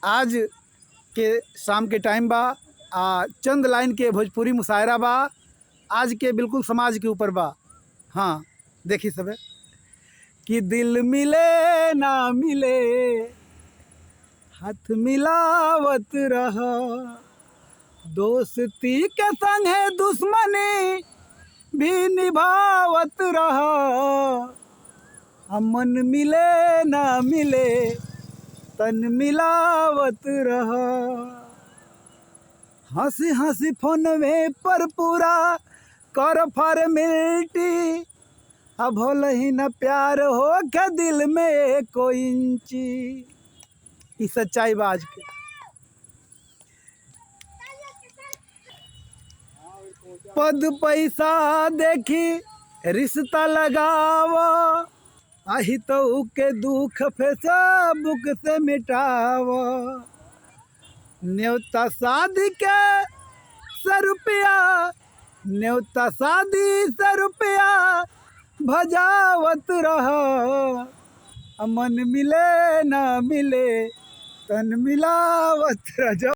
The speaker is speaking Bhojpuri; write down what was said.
आज के शाम के टाइम बा आ चंद लाइन के भोजपुरी मुशायरा बा। आज के बिल्कुल समाज के ऊपर बा। हाँ, देखी सबे कि दिल मिले ना मिले हाथ मिलावत रह, दोस्ती के संगे दुश्मनी भी निभावत रह, अमन मिले ना मिले तन मिलावत रह। हंसी हंसी फोनवे पर पूरा कर फॉर्मेलिटी, अब भोल ही न प्यार हो के दिल में कोई इंची। ई सच्चाई बा आज के। पद पैसा देखी रिश्ता लगाव, आही तो के दुख फेसबुक से मिटाव। न्योता शादी के सौ रुपया, न्योता शादी सौ रुपया भजावत रह, अमन मिले ना मिले तन मिलावत रह।